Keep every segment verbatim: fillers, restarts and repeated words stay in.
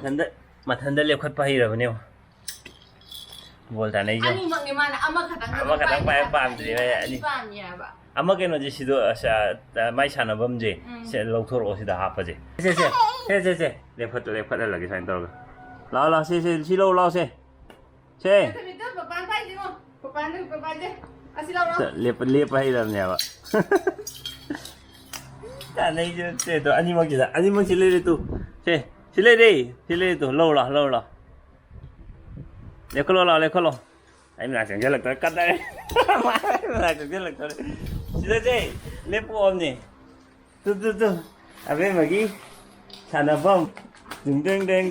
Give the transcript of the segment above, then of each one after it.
ꯃꯊꯟꯗ ꯃꯊꯟꯗ ꯂꯦꯞꯈꯠꯄ ꯍꯩꯔꯕꯅꯦ꯫ ꯕꯣꯜ ꯇꯥꯟꯅꯩꯁꯦ꯫ ꯑꯅꯤꯃꯛꯅꯤ ꯃꯥꯅ ꯑꯃꯈꯛꯇꯪ ꯑꯃꯈꯛꯇꯪ ꯄꯥꯏꯕ ꯄꯥꯝꯗ꯭ꯔꯤ, ꯍꯣꯏ, ꯑꯅꯤ ꯑꯅꯤ꯫ ꯄꯥꯝꯃꯤ ꯍꯥꯏꯕ꯫ ꯑꯃ ꯀꯩꯅꯣꯁꯦ ꯁꯤꯗꯣ, ꯑꯁ, ꯑ, ꯃꯥꯏ ꯁꯥꯟꯅꯐꯝꯁꯦ, ꯎꯝ꯫ ꯁꯦ ꯂꯧꯊꯣꯔꯛꯑꯣ, ꯁꯤꯗ ꯍꯥꯞꯄꯁꯦ꯫ ꯁꯦ, ꯁꯦ, ꯁꯦ, ꯁꯦ, ꯁꯦ, ꯂꯦꯞꯈꯠ-, ꯂꯦꯞꯈꯠꯍꯜꯂꯒꯦ ꯁꯨꯃꯥꯏꯅ ꯇꯧꯔꯒ꯫ ꯂꯥꯛꯑꯣ, ꯂꯥꯛꯑꯣ, ꯁꯦ, ꯁꯦ, ꯁꯤ ꯂꯧ, ꯂꯥꯛꯑꯣ, ꯁꯦ꯫ ꯁꯦ꯫ ꯊꯕꯤꯗꯣ ꯄꯄꯥꯅ ꯄꯥꯏꯁꯤꯉꯣ꯫ ꯄꯄꯥꯅ, ꯄꯄꯥꯁꯦ꯫ ꯑꯁꯤ ꯂꯧꯔꯣ꯫ ꯁꯦ, ꯂꯦꯞꯄ, ꯂꯦꯞꯄ ꯍꯩꯔꯕꯅꯦꯕ꯫ ꯇꯥꯟꯅꯩꯁꯦ, ꯁꯦ, ꯑꯗꯣ ꯑꯅꯤꯃꯛꯁꯤꯗ, ꯑꯅꯤꯃꯛꯁꯤ ꯂꯩꯔꯦ ꯇꯨ꯫ ꯁꯦ, ꯁꯤ ꯂꯩꯔꯦ, ꯁꯤ ꯂꯩꯔꯦ ꯇꯨ, ꯂꯧ ꯂꯥꯛꯑꯣ, ꯂꯧ ꯂꯥꯛꯑꯣ꯫ ꯂꯦꯞꯈꯠꯂꯣ ꯂꯥꯛꯑꯣ, ꯂꯦꯞꯈꯠꯂꯣ꯫ ꯑꯩ ꯃꯅꯥꯛ ꯆꯪꯁꯤꯜꯂꯛꯇꯧꯔꯦ, ꯀꯗꯥꯏ? ꯃꯅꯥꯛ ꯆꯪꯁꯤꯜꯂꯛꯇꯧꯔꯦ꯫ ꯁꯤꯗꯁꯦ, ꯂꯦꯞꯄꯣꯛꯑꯣꯅꯦ꯫ ꯇꯨ, ꯇꯨ, ꯇꯨ꯫ ꯑꯕꯦꯝꯃꯒꯤ ꯁꯥꯟꯅꯐꯝ꯫ ꯗꯤꯡ, ꯗꯤꯡ, ꯗꯤꯡ꯫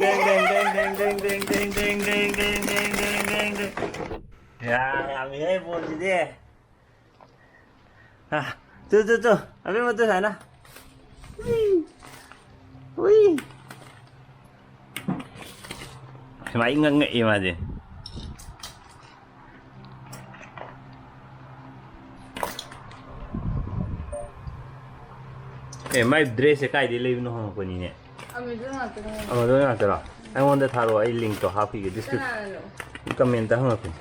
ꯌꯥ, ꯌꯥꯝꯃꯤꯍꯦ ꯕꯣꯜꯁꯤꯗꯤ꯫ ꯑ, ꯇꯨ, ꯇꯨ, ꯇꯨ꯫ ꯑꯕꯦꯝꯃ, ꯇꯨ ꯁꯥꯏꯅ꯫ ꯎꯏ꯫ ꯎꯏ꯫ ꯁꯨꯃꯥꯏ ꯏꯉꯛ ꯉꯛꯏ ꯃꯥꯗꯤ꯫ ꯑꯦ, ꯃꯥꯏ ꯗ꯭ꯔꯦꯁꯁꯦ ꯀꯥꯏꯗꯩ ꯂꯩꯕꯅꯣ ꯍꯪꯉꯛꯄꯅꯤꯅꯦ꯫ ꯑꯃꯤꯗꯨ ꯉꯥꯛꯇꯅꯦ꯫ ꯑꯃꯗꯣ ꯉꯥꯛꯇꯔꯣ? ꯑꯩꯉꯣꯟꯗ ꯊꯥꯔꯛꯑꯣ, ꯑꯩ ꯂꯤꯡꯛꯇꯣ ꯍꯥꯞꯈꯤꯒꯦ ꯗꯤꯁꯀ꯭ꯔꯤꯞ-, ꯀꯅꯥꯅꯅꯣ? ꯀꯃꯦꯟꯇ ꯍꯪꯉꯛꯄꯅꯤ꯫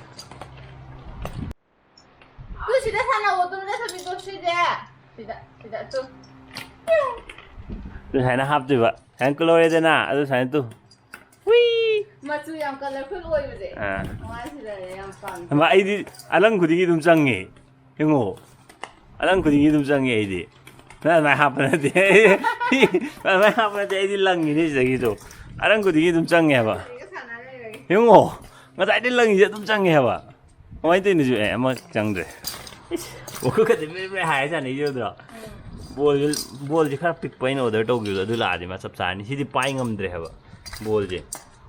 ꯇꯨ ꯁꯤꯗ ꯁꯥꯟꯅꯧꯑꯣ, ꯇꯨ ꯅꯠꯇꯕꯤꯗꯣ ꯁꯤꯁꯦ꯫ ꯁꯤꯗ, ꯁꯤꯗ, ꯇꯨ꯫ ꯑꯗꯨ ꯁꯨꯃꯥꯏꯅ ꯍꯥꯞꯇꯣꯏꯕ꯫ ꯁꯨꯃꯥꯏꯅ ꯀꯨꯜꯍꯧꯔꯦꯗꯅ, ꯑꯗꯨ ꯁꯨꯃꯥꯏꯅ ꯇꯨ꯫ ꯍꯨꯏ! ꯃꯆꯨ ꯌꯥꯝ ꯀꯂꯔꯐꯨꯜ ꯑꯣꯏꯕꯁꯦ꯫ ꯑꯥ꯫ ꯃꯥꯏꯁꯤꯗꯅꯦ ꯌꯥꯝ ꯄꯥꯝꯃꯤ꯫ ꯑꯃ ꯑꯩꯗꯤ ꯑꯂꯪ ꯈꯨꯗꯤꯡꯒꯤ ꯑꯗꯨꯝ ꯆꯪꯉꯦ꯫ ꯌꯦꯡꯉꯣ꯫ ꯑꯂꯪ ꯈꯨꯗꯤꯡꯒꯤ ꯑꯗꯨꯝ ꯆꯪꯉꯦ ꯑꯩꯗꯤ꯫ ꯅꯪ ꯑꯗꯨꯃꯥꯏꯅ ꯍꯥꯞꯄ ꯅꯠꯇꯦ꯫ ꯑꯗꯨꯃꯥꯏꯅ ꯍꯥꯞꯄ ꯅꯠꯇꯦ, ꯑꯩꯗꯤ ꯂꯪꯉꯤꯅꯦ ꯁꯤꯗꯒꯤꯁꯨ꯫ ꯑꯂꯪ ꯈꯨꯗꯤꯡꯒꯤ ꯑꯗꯨꯝ ꯆꯪꯉꯦ ꯍꯥꯏꯕ꯫ ꯁꯤꯒ ꯁꯥꯟꯅ ꯂꯩꯔꯒꯦ꯫ ꯌꯦꯡꯉꯣ꯫ ꯉꯁꯥꯏꯗꯤ ꯂꯪꯉꯤꯁꯦ ꯑꯗꯨꯝ ꯆꯪꯉꯦ ꯍꯥꯏꯕ꯫ ꯀꯃꯥꯏꯅ ꯇꯧꯔꯤꯅꯣ ꯁꯤꯕꯨ? ꯑꯦ, ꯑꯃ ꯆꯪꯗ꯭ꯔꯦ꯫ ꯏꯁ, ꯋꯥꯈꯜ ꯈꯗꯤ ꯃꯦ ꯃꯦ ꯍꯥꯏꯔ ꯁꯥꯟꯅꯩꯁꯦ ꯎꯗ꯭ꯔꯣ? ꯕꯣꯜꯁꯦ, ꯕꯣꯜꯁꯦ ꯈꯔ ꯄꯤꯛꯄ ꯑꯩꯅ ꯑꯣꯔꯗꯔ ꯇꯧꯈꯤꯕꯗꯣ ꯑꯗꯨ ꯂꯥꯛꯑꯗꯤ ꯃꯥ ꯆꯞ ꯆꯥꯔꯅꯤ꯫ ꯁꯤꯗꯤ ꯄꯥꯏ ꯉꯝꯗ꯭ꯔꯦ ꯍꯥꯏꯕ ꯕꯣꯜꯁꯦ꯫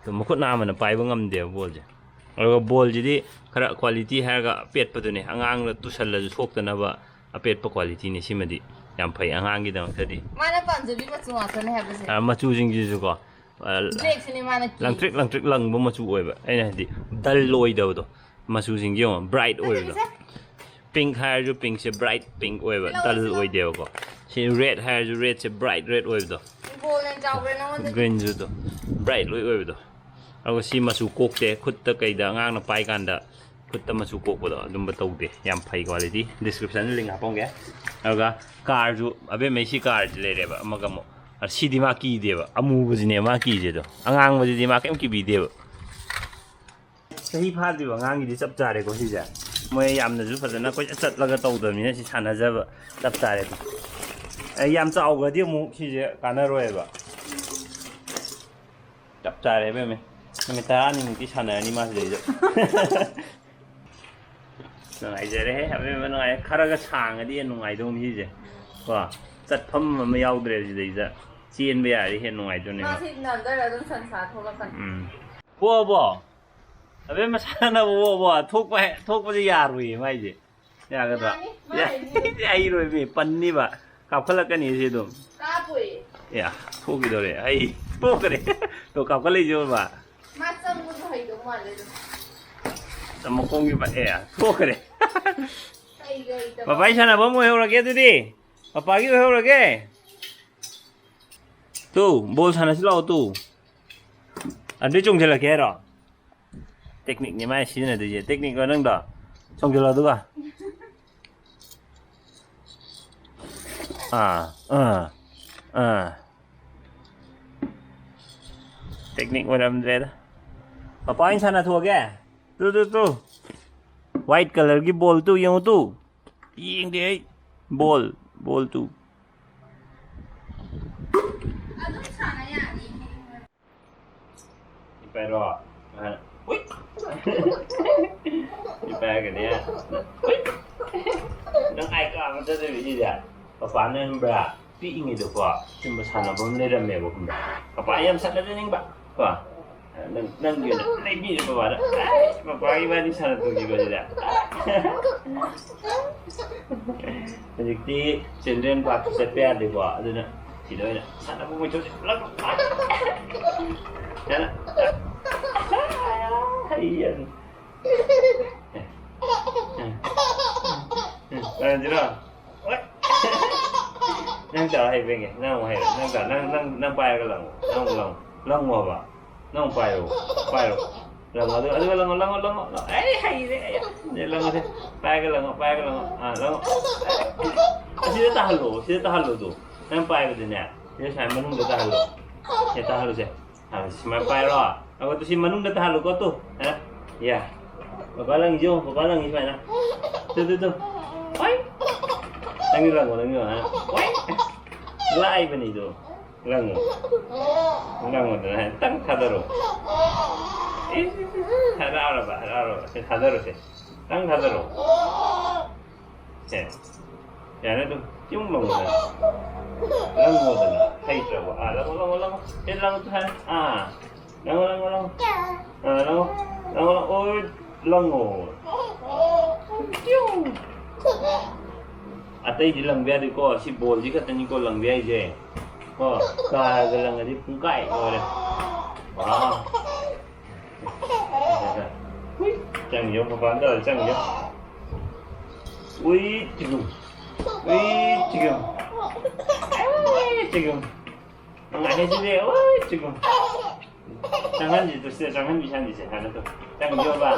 ꯑꯗꯣ ꯃꯈꯨꯠ ꯅꯥꯝꯃꯅ ꯄꯥꯏꯕ ꯉꯝꯗꯦꯕ ꯕꯣꯜꯁꯦ꯫ ꯑꯗꯨꯒ ꯕꯣꯜꯁꯤꯗꯤ ꯈꯔ ꯀ꯭ꯋꯥꯂꯤꯇꯤ ꯍꯥꯏꯔꯒ ꯑꯄꯦꯠꯄꯗꯨꯅꯦ, ꯑꯉꯥꯡꯗ ꯇꯨꯁꯜꯂꯁꯨ ꯁꯣꯛꯇꯅꯕ ꯑꯄꯦꯠꯄ ꯀ꯭ꯋꯥꯂꯤꯇꯤꯅꯦ꯫ ꯁꯤꯃꯗꯤ ꯌꯥꯝ ꯐꯩ ꯑꯉꯥꯡꯒꯤꯗꯃꯛꯇꯗꯤ꯫ ꯃꯥꯅ ꯄꯥꯝꯖꯕꯤ ꯃꯆꯨ ꯉꯥꯛꯇꯅꯦ ꯍꯥꯏꯕꯁꯦ꯫ ꯑ, ꯃꯆꯨꯁꯤꯡꯁꯤꯁꯨꯀꯣ, ꯑ, ꯕ꯭ꯂꯦꯛꯁꯤꯅꯦ ꯃꯥꯅ ꯀꯤ-, ꯂꯪꯇ꯭ꯔꯤꯛ ꯂꯪꯇ꯭ꯔꯤꯛ ꯂꯪꯕ ꯃꯆꯨ ꯑꯣꯏꯕ꯫ ꯑꯩꯅ ꯍꯥꯏꯗꯤ ꯗꯜ ꯑꯣꯏꯗꯕꯗꯣ꯫ ꯃꯆꯨꯁꯤꯡꯁꯦ ꯌꯦꯡꯉꯣ, ꯕ꯭ꯔꯥꯏꯠ ꯑꯣꯏꯕꯗꯣ꯫ ꯁꯦ꯫ ꯄꯤꯡꯛ ꯍꯥꯏꯔꯁꯨ ꯄꯤꯡꯛꯁꯦ ꯕ꯭ꯔꯥꯏꯠ ꯄꯤꯡꯛ ꯑꯣꯏꯕ, ꯁꯤꯂꯥꯎ, ꯗꯜ ꯁꯤꯂꯥꯎ꯫ ꯑꯣꯏꯗꯦꯕꯀꯣ꯫ ꯁꯤ ꯔꯦꯗ ꯍꯥꯏꯔꯁꯨ ꯔꯦꯗꯁꯦ ꯕ꯭ꯔꯥꯏꯠ ꯔꯦꯗ ꯑꯣꯏꯕꯗꯣ꯫ ꯕꯣꯜꯅ ꯆꯥꯎꯕ꯭ꯔꯥ ꯅꯉꯣꯟꯗ? ꯒ꯭ꯔꯤꯟꯁꯨ ꯑꯗꯨꯝ ꯕ꯭ꯔꯥꯏꯠ ꯂꯣꯏ ꯑꯣꯏꯕꯗꯣ꯫ ꯑꯗꯨꯒ ꯁꯤ ꯃꯆꯨ ꯀꯣꯛꯇꯦ, ꯈꯨꯠꯇ ꯀꯩꯗ ꯑꯉꯥꯡꯅ ꯄꯥꯏ ꯀꯥꯟꯗ ꯈꯨꯠꯇ ꯃꯆꯨ ꯀꯣꯛꯄꯗꯣ ꯑꯗꯨꯝꯕ ꯇꯧꯗꯦ꯫ ꯌꯥꯝ ꯐꯩ, ꯀ꯭ꯋꯥꯂꯤꯇꯤ꯫ ꯗꯤꯁꯀ꯭ꯔꯤꯞꯁꯟꯗ ꯂꯤꯡ ꯍꯥꯞꯄꯝꯒꯦ꯫ ꯑꯗꯨꯒ ꯀꯥꯔꯁꯨ ꯑꯕꯦꯝꯃꯩ ꯁꯤ ꯀꯥꯔꯁꯤ ꯂꯩꯔꯦꯕ ꯑꯃꯒ ꯑꯃꯨꯛ꯫ ꯑ, ꯁꯤꯗꯤ ꯃꯥ ꯀꯤꯗꯦꯕ, ꯑꯃꯨꯕꯁꯤꯅꯦ ꯃꯥ ꯀꯤꯁꯦ꯫ ꯑꯗꯣ ꯑꯉꯥꯡꯕꯁꯤꯗꯤ ꯃꯥ ꯀꯩꯝ ꯀꯤꯕꯤꯗꯦꯕ꯫ ꯆꯍꯤ ꯐꯥꯗ꯭ꯔꯤꯕ ꯑꯉꯥꯡꯒꯤꯗꯤ ꯆꯞ ꯆꯥꯔꯦꯀꯣ ꯁꯤꯁꯦ꯫ ꯃꯣꯏ ꯌꯥꯝꯅꯁꯨ ꯐꯖꯅ ꯀꯣꯏꯆꯠ ꯆꯠꯂꯒ ꯇꯧꯗꯕꯅꯤꯅ ꯁꯤ ꯁꯥꯟꯅꯖꯕ ꯆꯞ ꯆꯥꯔꯦ꯫ ꯑꯩ ꯌꯥꯝ ꯆꯥꯎꯈ꯭ꯔꯗꯤ ꯑꯃꯨꯛ ꯁꯤꯁꯦ ꯀꯥꯟꯅꯔꯣꯏꯕ꯫ ꯆꯞ ꯆꯥꯔꯦ ꯑꯕꯦꯝꯃ꯫ ꯅꯨꯃꯤꯠ ꯇꯔꯥꯅꯤꯃꯨꯛꯇꯤ ꯁꯥꯟꯅꯔꯅꯤ ꯃꯥ ꯁꯤꯗꯩꯗ꯫ ꯅꯨꯡꯉꯥꯏꯖꯔꯦꯍꯦ ꯑꯕꯦꯝꯃ, ꯅꯨꯡꯉꯥꯏ꯫ ꯈꯔꯒ ꯁꯥꯡꯉꯗꯤ ꯍꯦꯟꯅ ꯅꯨꯡꯉꯥꯏꯗꯧꯅꯤ ꯁꯤꯁꯦ꯫ ꯀꯣ, ꯆꯠꯐꯝ ꯑꯃ ꯌꯥꯎꯗ꯭ꯔꯦ ꯁꯤꯗꯩꯗ꯫ ꯆꯦꯟꯕ ꯌꯥꯔꯗꯤ ꯍꯦꯟꯅ ꯅꯨꯡꯉꯥꯏꯗꯣꯏꯅꯦꯕ꯫ ꯃꯥꯁꯤ ꯅꯟꯗꯔ ꯑꯗꯨꯝ ꯁꯟꯁꯥ ꯊꯣꯛꯂꯛꯀꯅꯤ꯫ ꯎꯝ꯫ ꯄꯣꯛꯑꯕꯣ? ꯑꯕꯦꯝꯃ ꯁꯥꯟꯅꯕ ꯄꯣꯛꯑꯕꯣ? ꯊꯣꯛꯄ ꯍꯦ-, ꯊꯣꯛꯄꯁꯦ ꯌꯥꯔꯣꯏꯌꯦ ꯃꯥꯏꯁꯦ꯫ ꯌꯥꯒꯗ꯭ꯔꯥ? ꯌꯥꯅꯤ, ꯃꯥ ꯌꯥ-, ꯍꯩꯅꯤ꯫ ꯍꯩꯔꯣꯏꯃꯤ, ꯄꯟꯅꯤꯕ꯫ ꯀꯥꯞꯈꯠꯂꯛꯀꯅꯤ ꯁꯤ ꯑꯗꯨꯝ꯫ ꯀꯥꯞꯄꯣꯏꯌꯦ꯫ ꯑꯦ, ꯊꯣꯛꯈꯤꯗꯧꯔꯦ꯫ ꯑꯩ ꯊꯣꯛꯈ꯭ꯔꯦ꯫ ꯇꯣ, ꯀꯥꯞꯈꯠꯂꯛꯏꯁꯦ ꯎꯔꯕ? ꯃꯥ ꯆꯪꯕꯁꯨ ꯍꯩꯗꯧ ꯃꯥꯜꯂꯦ ꯑꯗꯨꯝ꯫ ꯃꯈꯣꯡꯒꯤ ꯄ-, ꯑꯦ, ꯊꯣꯛꯈ꯭ꯔꯦ꯫ ꯍꯩꯒ ꯍꯩꯇꯕ꯫ ꯄꯄꯥꯒꯤ ꯁꯥꯟꯅꯐꯝ ꯑꯣꯏꯍꯧꯔꯒꯦ ꯑꯗꯨꯗꯤ꯫ ꯄꯄꯥꯒꯤ ꯑꯣꯏꯍꯧꯔꯒꯦ꯫ ꯇꯨ, ꯕꯣꯜ ꯁꯥꯟꯅꯁꯤ ꯂꯥꯛꯑꯣ ꯇꯨ꯫ ꯑꯗꯨꯗꯩ ꯆꯣꯡꯁꯤꯜꯂꯛꯀꯦ ꯍꯥꯏꯔꯣ? ꯇꯦꯛꯅꯤꯛꯅꯤ ꯃꯥꯏ ꯁꯤꯖꯤꯟꯅꯗꯣꯏꯁꯦ꯫ ꯇꯦꯛꯅꯤꯛꯂꯣ ꯅꯪꯗꯣ? ꯆꯣꯡꯁꯤꯜꯂꯣ ꯑꯗꯨꯒ꯫ ꯑꯥ, ꯑꯥ, ꯑꯥ꯫ ꯇꯦꯛꯅꯤꯛ ꯑꯣꯏꯔꯝꯗ꯭ꯔꯦꯗ꯫ ꯄꯄꯥ ꯑꯣꯏꯅ ꯁꯥꯟꯅꯊꯣꯛꯑꯒꯦ꯫ ꯇꯨ, ꯇꯨ, ꯇꯨ꯫ ꯋꯥꯏꯠ ꯀꯂꯔꯒꯤ ꯕꯣꯜ ꯇꯨ ꯌꯦꯡꯉꯨ ꯇꯨ꯫ ꯌꯦꯡꯗꯦ ꯑꯩ꯫ ꯕꯣꯜ, ꯕꯣꯜ ꯇꯨ꯫ ꯑꯗꯨꯝ ꯁꯥꯟꯅ ꯌꯥꯅꯤ꯫ ꯏꯄꯥꯏꯔꯣ? ꯑꯍꯥꯟ-, ꯍꯨꯏ! ꯏꯄꯥꯏꯔꯒꯅꯦ꯫ ꯍꯨꯏ! ꯅꯪ ꯑꯥꯏ ꯀꯥ ꯑꯃ ꯆꯠꯇꯣꯏꯕ ꯁꯤꯁꯦ? ꯄꯄꯥꯅ ꯈꯪꯕ꯭ꯔꯥ? ꯄꯤꯛꯏꯉꯩꯗꯀꯣ, ꯁꯨꯝꯕ ꯁꯥꯟꯅꯐꯝ ꯂꯩꯔꯝꯃꯦꯕ, ꯈꯪꯕ꯭ꯔꯥ? ꯄꯄꯥ ꯌꯥꯝ ꯁꯥꯟꯅꯖꯅꯤꯡꯕ, ꯀꯣ? ꯅꯪ, ꯅꯪꯒꯤ ꯑꯣꯏꯅ ꯂꯩꯕꯤꯔꯦ ꯄꯄꯥꯅ꯫ ꯑꯁ, ꯄꯄꯥꯒꯤ ꯏꯕꯥꯅꯤ ꯁꯥꯟꯅꯊꯣꯛꯈꯤꯕ ꯁꯤꯗ꯫ ꯍꯧꯖꯤꯛꯇꯤ ꯆꯤꯜꯗ꯭ꯔꯦꯟ ꯄꯥꯔꯛꯇ ꯆꯠꯄ ꯌꯥꯗꯦꯀꯣ, ꯑꯗꯨꯅ ꯁꯤꯗ ꯑꯣꯏꯅ ꯁꯥꯟꯅꯕ ꯃꯣꯏꯊꯣꯛꯁꯦ ꯄꯨꯂꯞ꯫ ꯁꯥꯟꯅ-, ꯍꯩ ꯌꯥꯅꯤ꯫ ꯁꯥꯟꯅꯁꯤꯔꯣ? ꯍꯣꯏ꯫ ꯅꯪ ꯇꯧꯔ ꯍꯩꯕ꯭ꯔ ꯌꯦꯡꯒꯦ꯫ ꯅꯪ ꯑꯃꯨꯛ ꯍꯩꯔꯣ꯫ ꯅꯪ ꯇꯧꯔ, ꯅꯪ, ꯅꯪ, ꯅꯪ ꯄꯥꯏꯔꯒ ꯂꯪꯉꯣ꯫ ꯅꯪ ꯑꯃꯨꯛ ꯂꯪꯉꯣ꯫ ꯂꯪꯉꯣ ꯍꯥꯏꯕ꯫ ꯅꯪ ꯑꯃꯨꯛ ꯄꯥꯏꯔꯣ꯫ ꯄꯥꯏꯔꯣ꯫ ꯂꯪꯉꯣ꯫ ꯑꯗꯨꯒ, ꯑꯗꯨꯒ ꯂꯪꯉꯣ, ꯂꯪꯉꯣ, ꯂꯪꯉꯣ, ꯂꯪꯉꯣ꯫ ꯑꯩ ꯍꯩꯔꯦ꯫ ꯑꯩ ꯂꯪꯉꯣꯁꯦ꯫ ꯄꯥꯏꯔꯒ ꯂꯪꯉꯣ, ꯄꯥꯏꯔꯒ ꯂꯪꯉꯣ꯫ ꯑꯥ, ꯂꯪꯉꯣ꯫ ꯑꯁꯤꯗ ꯇꯥꯍꯜꯂꯣ꯫ ꯁꯤꯗ ꯇꯥꯍꯜꯂꯣ ꯑꯗꯨ꯫ ꯅꯪ ꯄꯥꯏꯕꯗꯤꯅꯦ꯫ ꯁꯤꯗ ꯁꯨꯃꯥꯏ ꯃꯅꯨꯡꯗ ꯇꯥꯍꯜꯂꯣ꯫ ꯁꯤꯗ ꯇꯥꯍꯜꯂꯨꯁꯦ꯫ ꯑꯥ, ꯁꯨꯃꯥꯏꯅ ꯄꯥꯏꯔꯣ꯫ ꯑꯗꯨꯒ ꯁꯤ ꯃꯅꯨꯡꯗ ꯇꯥꯍꯜꯂꯨꯀꯣ ꯇꯨ꯫ ꯍꯥ? ꯌꯥ꯫ ꯕꯕꯥ ꯂꯪꯉꯤꯁꯦ ꯌꯦꯡꯉꯣ, ꯕꯕꯥ ꯂꯪꯉꯤ ꯁꯨꯃꯥꯏꯅ꯫ ꯇꯨ, ꯇꯨ, ꯇꯨ꯫ ꯑꯣꯏ꯫ ꯅꯪꯒꯤ ꯂꯪꯉꯣ, ꯅꯪꯒꯤ ꯂꯪꯉꯣ, ꯍꯥ? ꯑꯣꯏ꯫ ꯂꯥꯏꯕꯅꯤꯗꯣ꯫ ꯂꯪꯉꯣ꯫ ꯂꯪꯉꯣꯗꯅ ꯍꯥꯏ꯫ ꯇꯪ ꯊꯥꯗꯔꯣ꯫ ꯏꯁ, ꯏꯁ, ꯏꯁ꯫ ꯍꯔꯥꯎꯔꯕ, ꯍꯔꯥꯎꯔꯕ꯫ ꯁꯦ ꯊꯥꯗꯔꯣꯁꯦ꯫ ꯇꯪ ꯊꯥꯗꯔꯣ꯫ ꯁꯦ꯫ ꯌꯥꯔꯦ ꯑꯗꯨꯝ꯫ ꯌꯨꯝ ꯂꯪꯉꯣꯗꯅ꯫ ꯂꯪꯉꯣꯗꯅ꯫ ꯍꯩꯇ꯭ꯔꯕꯣ? ꯑꯥ, ꯂꯪꯉꯣ, ꯂꯪꯉꯣ, ꯂꯪꯉꯣ꯫ ꯁꯦ ꯂꯪꯉꯣ ꯍꯥꯏ꯫ ꯑꯥ꯫ ꯂꯪꯉꯣ, ꯂꯪꯉꯣ, ꯂꯪꯉꯣ꯫ ꯑꯥ, ꯂꯪꯉꯣ꯫ ꯂꯪꯉꯣ, ꯂꯪꯉꯣ꯫ ꯑꯣꯏ, ꯂꯪꯉꯣ꯫ ꯑꯇꯩꯗꯤ ꯂꯪꯕ ꯌꯥꯗꯦꯀꯣ꯫ ꯁꯤ ꯕꯣꯜꯁꯤ ꯈꯛꯇꯅꯤꯀꯣ ꯂꯪꯕ ꯌꯥꯏꯁꯦ꯫ ꯀꯣ, ꯀꯥꯔꯒ ꯂꯪꯉꯗꯤ ꯄꯨꯡꯀꯥꯏ ꯂꯣꯏꯔꯦ꯫ ꯋꯥꯎ꯫ ꯍꯨꯏ, ꯆꯪꯉꯤꯌꯣ, ꯃꯄꯥꯟ ꯇꯧꯔ ꯆꯪꯉꯤꯌꯣ꯫ ꯎꯏ, ꯆꯤꯒꯨꯝ꯫ ꯎꯏ, ꯆꯤꯒꯨꯝ꯫ ꯎꯏ, ꯆꯤꯒꯨꯝ꯫ ꯅꯨꯡꯉꯥꯏꯍꯦ ꯁꯤꯗꯤ꯫ ꯎꯏ, ꯆꯤꯒꯨꯝ꯫ ꯆꯪꯍꯟꯁꯤ ꯇꯨ, ꯁꯤꯗ ꯆꯪꯍꯟꯕꯤ ꯁꯥꯟꯅꯁꯦ ꯍꯥꯟꯅ ꯇꯨ꯫ ꯆꯪꯈꯤꯌꯣꯕ꯫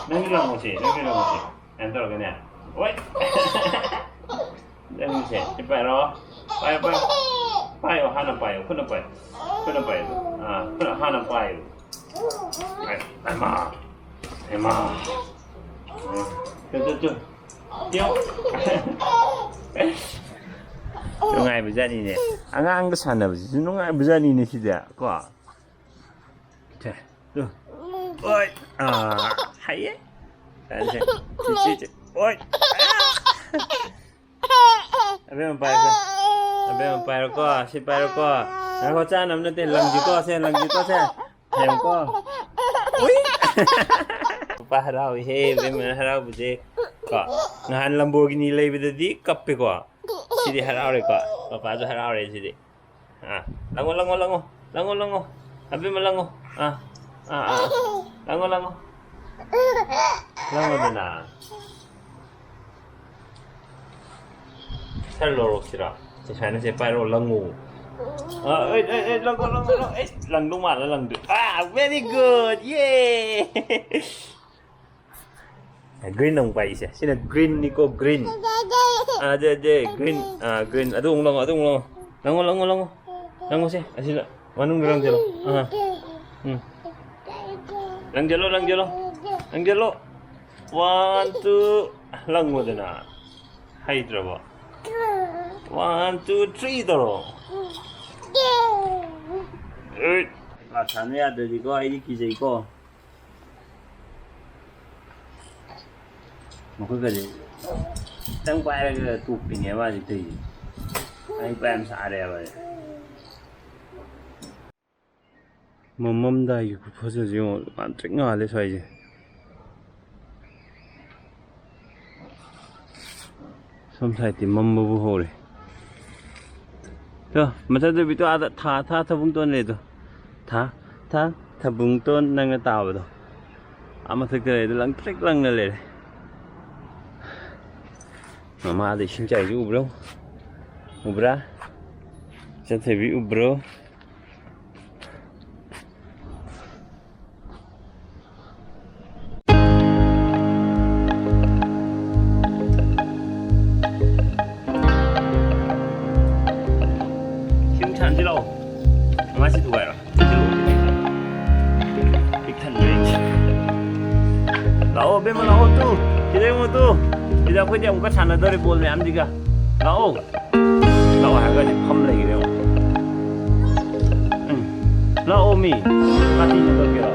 ꯅꯪꯒꯤ ꯂꯪꯉꯣꯁꯦ, ꯅꯪꯒꯤ ꯂꯪꯉꯣꯁꯦ꯫ ꯀꯩꯅꯣ ꯇꯧꯔꯒꯅꯦ꯫ ꯑꯣꯏ! ꯅꯪꯁꯦ, ꯁꯤ ꯄꯥꯏꯔꯣ꯫ ꯄꯥꯏꯌꯣ, ꯄꯥꯏꯌꯣ꯫ ꯄꯥꯏꯌꯣ, ꯍꯥꯟꯅ ꯄꯥꯏꯌꯣ꯫ ꯈꯨꯠꯅ ꯄꯥꯏꯌꯣ꯫ ꯈꯨꯠꯅ ꯄꯥꯏꯌꯣ꯫ ꯑꯥ, ꯈꯨꯠꯅ ꯍꯥꯟꯅ ꯄꯥꯏꯌꯣ꯫ ꯑꯩꯃꯥ! ꯑꯩꯃꯥ! ꯎꯝ꯫ ꯇꯨ, ꯇꯨ, ꯇꯨ꯫ ꯇꯤꯌꯣ꯫ ꯅꯨꯡꯉꯥꯏꯕꯖꯥꯠꯅꯤꯅꯦ꯫ ꯑꯉꯥꯡꯒ ꯁꯥꯟꯅꯕꯁꯤꯁꯨ ꯅꯨꯡꯉꯥꯏꯕꯖꯥꯠꯅꯤꯅꯦ ꯁꯤꯗꯤ, ꯀꯣ? ꯁꯦ, ꯇꯨ꯫ ꯑꯣꯏ! ꯑꯥ, ꯍꯩꯌꯦ꯫ ꯁꯦ, ꯁꯦ, ꯁꯦ꯫ ꯑꯣꯏ! ꯑꯕꯦꯝꯃ ꯄꯥꯏꯌꯨꯀꯣ꯫ ꯑꯕꯦꯝꯃ ꯄꯥꯏꯔꯣꯀꯣ꯫ ꯁꯤ ꯄꯥꯏꯔꯣꯀꯣ꯫ ꯉꯥꯏꯈꯣ, ꯆꯥꯅꯕ ꯅꯠꯇꯦ꯫ ꯂꯪꯁꯤꯀꯣ, ꯁꯦ, ꯂꯪꯁꯤꯀꯣ, ꯁꯦ꯫ ꯌꯦꯡꯉꯨꯀꯣ꯫ ꯎꯏ! ꯄꯄꯥ ꯍꯔꯥꯎꯏꯍꯦ, ꯏꯕꯦꯝꯃ ꯍꯔꯥꯎꯕꯁꯦ꯫ ꯀꯣ, ꯅꯍꯥꯟ ꯂꯝꯕꯣꯔꯒꯤꯅꯤ ꯂꯩꯕꯗꯗꯤ ꯀꯞꯄꯦꯀꯣ꯫ ꯁꯤꯗꯤ ꯍꯔꯥꯎꯔꯦꯀꯣ꯫ ꯄꯄꯥꯁꯨ ꯍꯔꯥꯎꯔꯦ ꯁꯤꯗꯤ꯫ ꯑꯥ, ꯂꯪꯉꯣ, ꯂꯪꯉꯣ, ꯂꯪꯉꯣ꯫ ꯂꯪꯉꯣ, ꯂꯪꯉꯣ꯫ ꯑꯕꯦꯝꯃ ꯂꯪꯉꯣ꯫ ꯑꯥ, ꯑꯥ, ꯑꯥ꯫ ꯂꯪꯉꯣ, ꯂꯪꯉꯣ꯫ ꯂꯪꯉꯣꯗꯅ꯫ ꯈꯔ ꯂꯧꯔꯛꯁꯤꯔꯣ? ꯁꯦ, ꯁꯨꯃꯥꯏꯅ ꯁꯦ ꯄꯥꯏꯔꯣ, ꯂꯪꯉꯨ꯫ ꯑ, ꯑꯦ, ꯑꯦ, ꯑꯦ, ꯂꯪꯉꯣ, ꯂꯪꯉꯣ, ꯂꯪꯉꯣ꯫ ꯑꯦ, ꯂꯪꯗꯧ ꯃꯥꯜꯂ ꯂꯪꯗꯣꯏ꯫ ꯑꯥ, very good! ꯌꯦ! ꯒ꯭ꯔꯤꯟ ꯑꯃꯨꯛ ꯄꯥꯏꯁꯦ꯫ ꯁꯤꯅ ꯒ꯭ꯔꯤꯟꯅꯤꯀꯣ, ꯒ꯭ꯔꯤꯟ꯫ ꯑꯥ, ꯗꯦ, ꯗꯦ, ꯒ꯭ꯔꯤꯟ꯫ ꯑꯥ, ꯒ꯭ꯔꯤꯟ꯫ ꯑꯗꯨ ꯑꯃꯨꯛ ꯂꯪꯉꯣ, ꯑꯗꯨ ꯑꯃꯨꯛ ꯂꯪꯉꯣ꯫ ꯂꯪꯉꯣ, ꯂꯪꯉꯣ, ꯂꯪꯉꯣ꯫ ꯂꯪꯉꯣꯁꯦ, ꯑꯁꯤꯗ ꯃꯅꯨꯡꯗ ꯂꯪꯁꯤꯜꯂꯣ꯫ ꯑꯥ꯫ ꯎꯝ꯫ ꯂꯪꯁꯤꯜꯂꯣ, ꯂꯪꯁꯤꯜꯂꯣ꯫ ꯂꯪꯁꯤꯜꯂꯣ꯫ One, two꯫ ꯂꯪꯉꯣꯗꯅ꯫ ꯍꯩꯇ꯭ꯔꯕꯣ? One, two, three ꯇꯧꯔꯣ꯫ ꯑꯩꯠ꯫ ꯄꯥꯛ ꯁꯥꯟꯅ ꯌꯥꯗ꯭ꯔꯗꯤꯀꯣ, ꯑꯩꯗꯤ ꯀꯤꯖꯩꯀꯣ꯫ ꯃꯈꯨꯠꯀꯁꯦ ꯈꯤꯇꯪ ꯄꯥꯏꯔꯒ ꯇꯣꯛꯄꯤꯅꯦꯕ ꯃꯥꯁꯦ ꯇꯧꯔꯤꯁꯦ꯫ ꯑꯩ ꯄꯥꯏ ꯌꯥꯝ ꯁꯥꯔꯦꯕ꯫ ꯃꯝꯃꯝꯗꯥꯏꯒꯤ ꯈꯨꯐꯖꯁꯦ ꯌꯦꯡꯉꯣ, ꯉꯥꯟꯇ꯭ꯔꯤꯛ ꯉꯥꯜꯂꯦ ꯁ꯭ꯋꯥꯏꯁꯦ꯫ ꯁꯣꯝ ꯁꯥꯏꯠꯇꯤ ꯃꯝꯕꯕꯨ ꯍꯧꯔꯦ꯫ ꯇꯣ, ꯃꯊꯛꯇ ꯕꯤꯇꯨ ꯑꯥꯗ ꯊꯥ, ꯊꯥ ꯊꯥꯕꯨꯡꯇꯣꯟ ꯂꯩꯗꯣ꯫ ꯊꯥ, ꯊꯥ ꯊꯥꯕꯨꯡꯇꯣꯟ ꯅꯪꯅ ꯇꯥꯕꯗꯣ꯫ ꯑꯥ ꯃꯊꯛꯇ ꯂꯩꯗꯣ ꯂꯪꯇ꯭ꯔꯤꯛ ꯂꯪꯅ ꯂꯩꯔꯦ꯫ ꯃꯃꯥꯗ ꯏꯁꯤꯡ ꯆꯥꯏꯁꯤ ꯎꯕ꯭ꯔꯣ? ꯎꯕ꯭ꯔꯥ? ꯆꯠꯊꯕꯤ ꯎꯕ꯭ꯔꯣ? ꯁꯤꯝ ꯁꯥꯟꯁꯤ ꯂꯥꯛꯑꯣ꯫ ꯃꯃꯥꯁꯤ ꯊꯨꯒꯥꯏꯔꯣ꯫ ꯆꯠꯁꯤꯜꯂꯣ꯫ ꯄꯤꯛ ꯊꯟꯕ꯭ꯔꯦ꯫ ꯂꯥꯛꯑꯣ, ꯕꯦꯝꯃ, ꯂꯥꯛꯑꯣ, ꯇꯨ꯫ ꯁꯤꯗ ꯌꯦꯡꯉꯣ, ꯇꯨ꯫ ꯁꯤꯗ ꯑꯩꯈꯣꯏꯗꯤ ꯑꯃꯨꯛꯀ ꯁꯥꯟꯅꯗꯧꯔꯤ ꯕꯣꯜ ꯃꯌꯥꯝꯁꯤꯒ꯫ ꯂꯥꯛꯑꯣ꯫ ꯂꯥꯛꯑꯣ ꯍꯥꯏꯔꯒ ꯁꯤ ꯐꯝ ꯂꯩꯈ꯭ꯔꯦ ꯌꯦꯡꯉꯣ꯫ ꯎꯝ꯫ ꯂꯥꯛꯑꯣ, ꯃꯤ꯫ ꯀꯥꯇꯤꯅ ꯇꯧꯒꯦꯔꯣ?